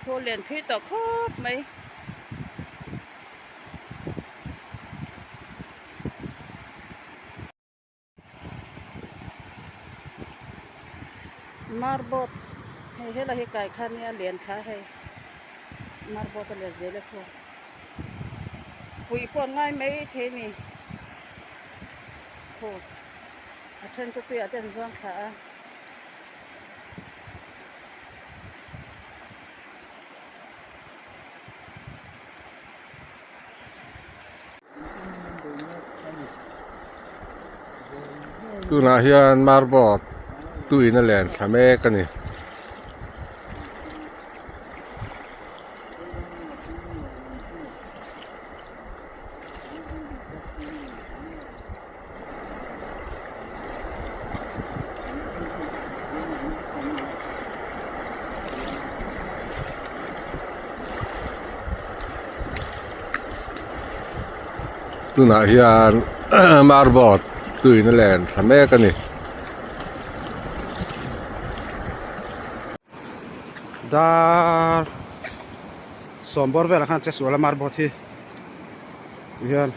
Khu lian thui tawh khawp mai. Marbot hei helai hi kai kha nia lian thla hei marbot a let zel e khaw puih pawh an ngai mai thei a ni khaw a then chu tuiah te an zuang thla a. Tunah hian marble tuiin a len thla mek a ni. Tunah hian marble tuiin a len thla mek a ni. Dar sawm bawr velah khan che sual a marble hi tihian.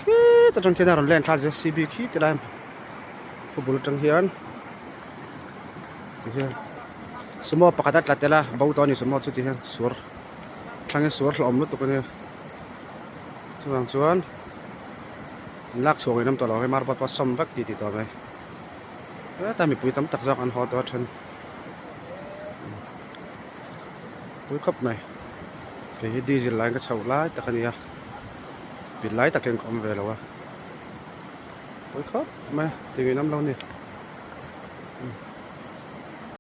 Khit atang khian a rawn len thla jcb khi ti lai khu bul atang hian ti hian sumo pakhat a tla tel a bo tawh a ni sumo chu ti hian suar thlangin suar hlauhawm lutuk a nia chuvang chuan an lak chhuak in awm tawh lo hei marble pawh a sawm vek tih tih tawh mai hetah mipui tam tak zawk an haw tawh a then pui khawp mai kei hi diesel line ka chhoh lai tak a ni a. Pil lai tak hian ka awm ve lo a pawi khawp mai a ti ngei nawm lo a ni.